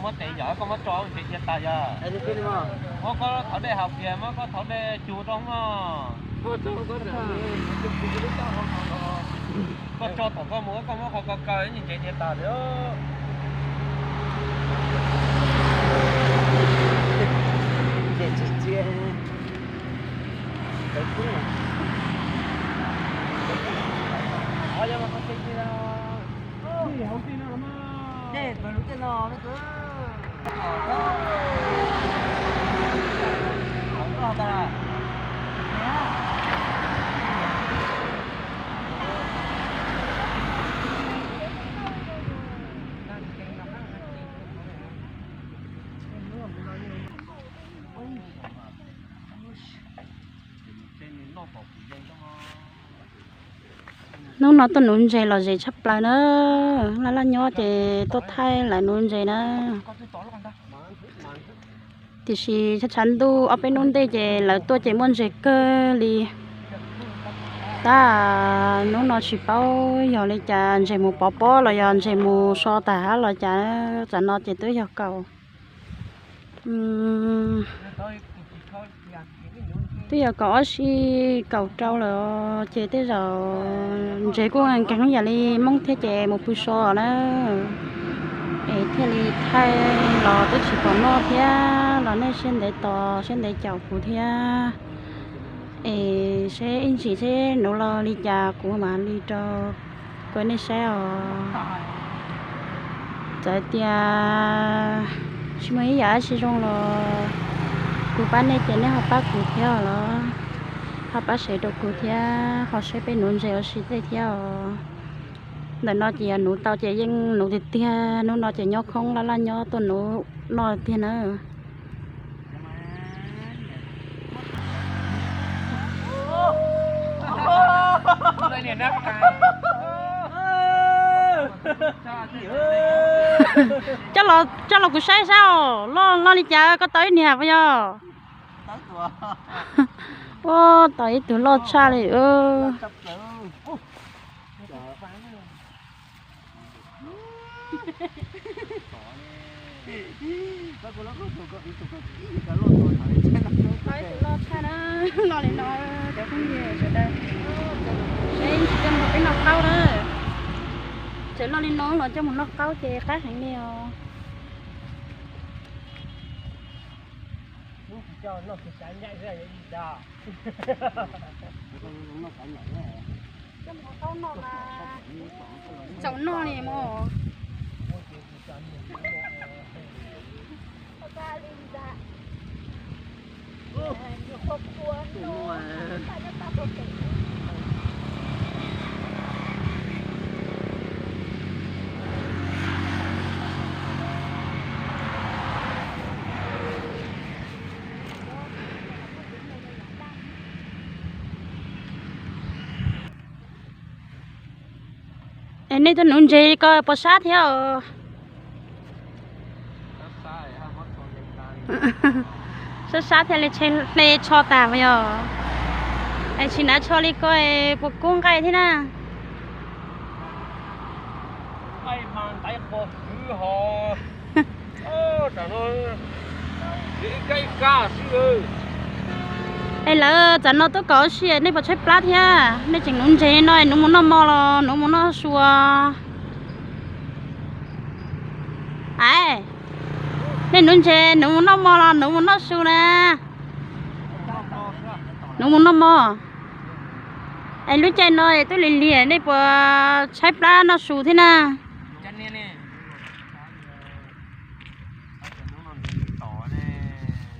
Muab tes yom, koj muab tso ntses dhia tas yog. Muab koj thauv dej haus kiag, muab koj thauv dej cug rau mog. Koj tso tom koj mus, koj muab qhov kaw kaw ib ntses dhia tas li. Hnub no tuaj nuv ntses los zem tshaj plaws na. Laj laj nyob ces tuaj thaij lawv nuv ntses na. Tiam sis tshav tshav ntuj ob peb hnub ntej ces lawv tuaj ces muaj ntses kawg li. Tab hnub no tsis paub yog li cas, ntses mus pov pob los yog ntses mus so tas hab los cas, tam no ces twb yog kaum, twb yog kaum ob si kaum rau lawm, ces tej zaum ntses kuj nkeeg yam li Hmoob thiab ces mus pw so na. Es thiaj li thaij los twb tsis pom noj thiab los nej siab ntev tos siab ntev caum kuv thiab. Es seb ib ntsis seb nuv los li cas kuv mam li rau kuv nej saib os. Txawm tias tsis muaj ib yam dab tsi zoo los kuv pab nej ces nej ho pab kuv thiab os los, ho pab share rau kuv thiab, ho saib peb nuv ntses ua si tej thiab os. Ntawm no ces yog nuv tau ces yeej nuv tiag tiag, hnub no ces nyob khoob laj laj nyob tuaj nuv noj tiag na. Coj los, coj los kuv saib saib os, loj loj li cas koj tau ib niag puas yog? Ua tau ib tug loj tshaj li. Loj tshaj na, loj li no cov phooj ywg sawv daws, seb tsis coj mus peb noj qaub na. Txawm loj li no los coj mus noj qaub ces qab heev li os. Txaus noj li mog. Es nej tuaj nuv ntses ko puas sab thiab os? Sab sab thiaj li hle tsho tas puas yog? Es tsis hnav tsho li ko puas kub nqaij thiab na? Es lawv tsam no tuaj kov si, nej puas tshaib plab thiab? Nej tseem nuv ntses no, nuv mus noj mov los nuv mus noj su? Ai, nej nuv ntses nuv mus noj mov los nuv mus noj su na? Nuv mus noj mov. Es lub caij no es twb lig lig, nej puas tshaib plab noj su thiab na?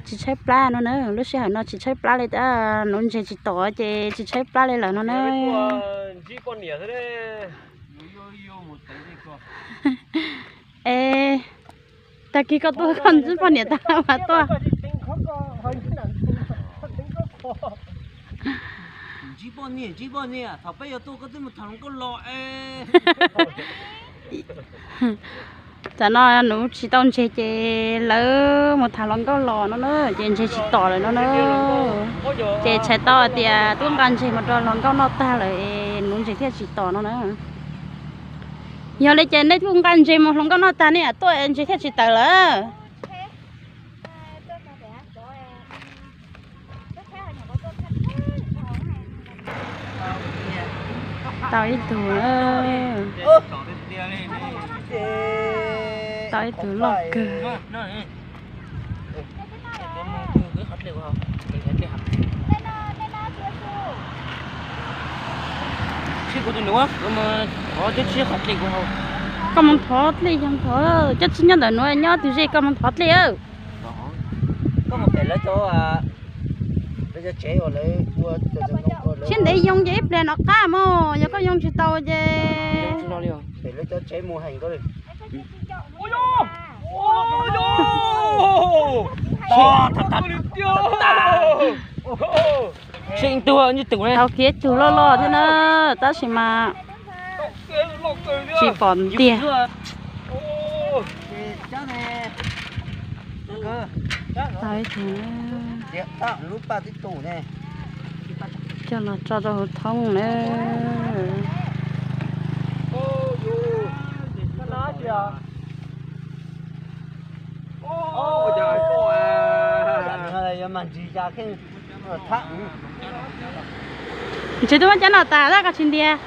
Tsis tshaib plab no na, lub sij hawm no tsis tshaib plab li, tab nuv ntses tsis tom ces tsis tshaib plab li lawm no na. Es tag kis koj tuaj koj ntsib poj niam tag mas tuaj. Ntsib poj niam, ntsib poj niam, thaum peb yuav tuaj koj twb mus tham hluas nkauj los es. Tam no nuv tsis tau ntses ces lawv mus tham hluas nkauj los no na, ces ntses tsis tom lawm no na. Ces txhais tau hais tias twb nqa ntses mus rau hluas nkauj noj tag lawm es nuv ntses thiaj tsis tom no na. Yog li ces nej twb nqa ntses mus hluas nkauj noj tag nej tuaj ntses thiaj tsis tawm lawm. Tau ib tug, tau ib tug loj kawg. Koj mus thov dlej, yog thov cov tsis nyob ntawm nuav nyob twg ze, koj mus thov dlej. Siab ntev yoo ces ib pliag nov qab mog, yog koj yoo tsis tau ces tau kiag tug loj loj thiab na, tab sis mas tsis pom ntiag. Tau ib tug, coj los tso rau hauv thoob na. Ntshe twb muab cov no tas tab koj tsis ntiag.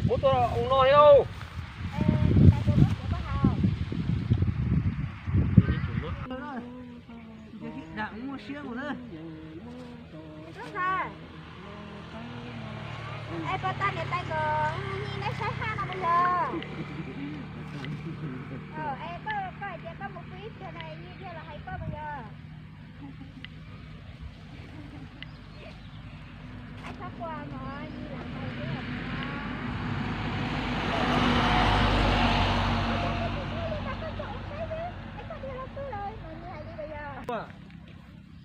Muab tua ua no thiab. Es puas tau niam tais kom nyi neb saib haj no puas yog? Es koj, koj hais tias koj mus pw ib pliag no nyi thiaj los hais koj puas yog?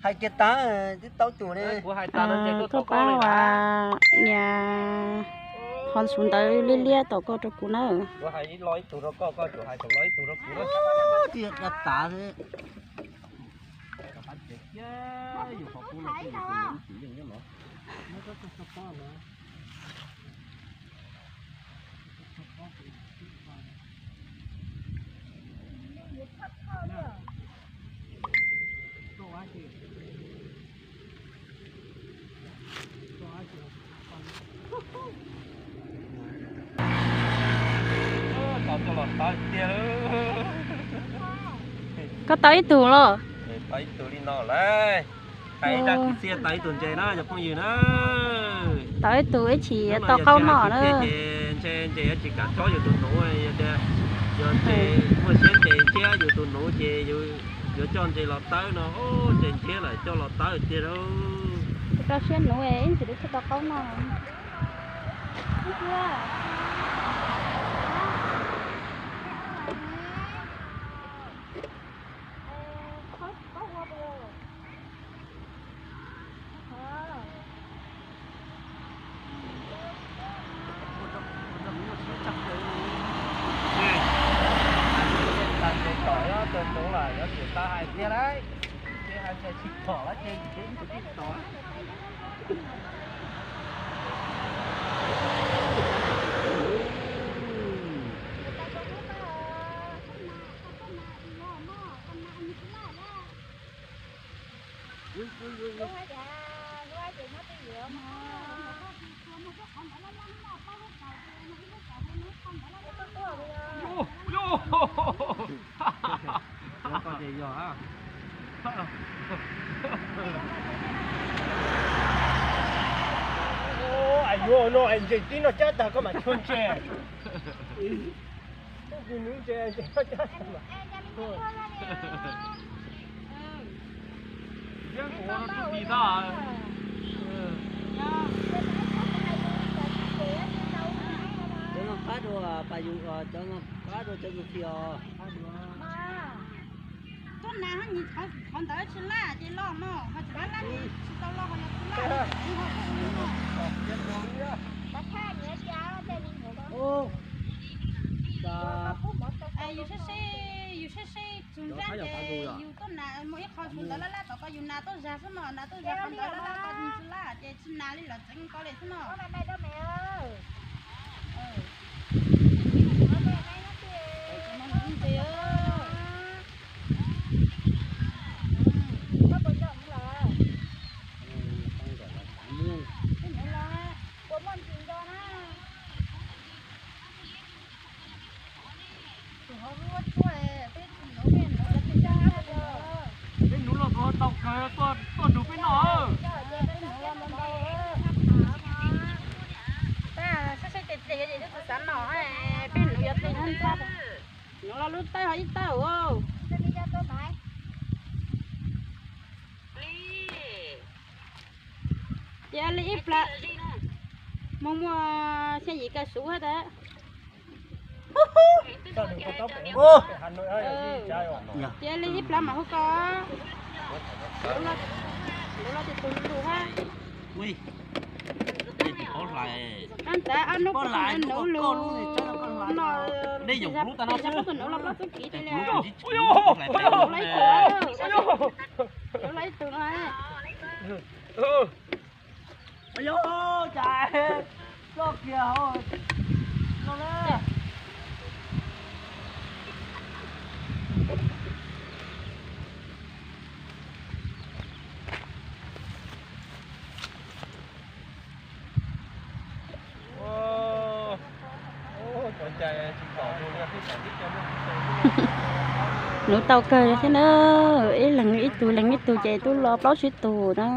Hais kiag tas twb tau tus ne. Koj pab ua nias qhov ntxhuv ntawd liab liab tom koj rau kuv na. Tsis tas. Koj tau ib tug los? Tau ib tug li no lawm. Hais dag kwv txhiaj tau ib tug ntses na cov phooj ywg na. Tau ib tug ib chim tau qaub noj na. Ces ntshe ntses yuav tsis kam tsob yus tus nuv, yog tias yog ntses muaj siab ntses ntshiab yus tus nuv ces yuav coj ntses los tawb no, ntses ntshiab lawm coj los tawb tiag lauj. Tsis tau siab nuv ib ntsis twb tau qaub noj. Yuav no es ntses tib no cab tag koj mam chua ntses. Koj kws nws ntses ntses koj cab tag. Yeeb kuv ua no tub ti tag. Cov no pab dua pas yus, cov no pab dua cov tus txiv os. Tuab nas nws qhov ntawd tsis laj ces loj mog, ho tsis laj tsis tau loj ho yog tsis laj. Yus saib seb, yus saib seb txug nrab ces yus tuab nas mus ib qho txug ntawd laj laj tom ko yus nas tuaj zag xwb mog, nas tuaj zag qhov ntawd laj laj ko tsis laj ces tsis nas li lawm txeev ko li xwb mog. Peb nuv los tau kawg tuaj nrug peb noj. Saib saib tes tes es lub txav nom, peb nuv yuav tes ntxa. Nuv los lub tawb ho ib tawb. Cia li ib plag, moog muaj xya yim kaw suv hab tas. Cia li ib plag mam hu ko. Nuv los tes tus lug hab. Ab ntxawm ob nub kuv nuv lug no, yog puab tus nuv los plaub txuj kiv tes li. Nuv los ib tug, nuv los ib tug no. Nuv tau kawg thiab na, ib leeg ib tug leeg ib tug ces twb los plaub tsib tug na.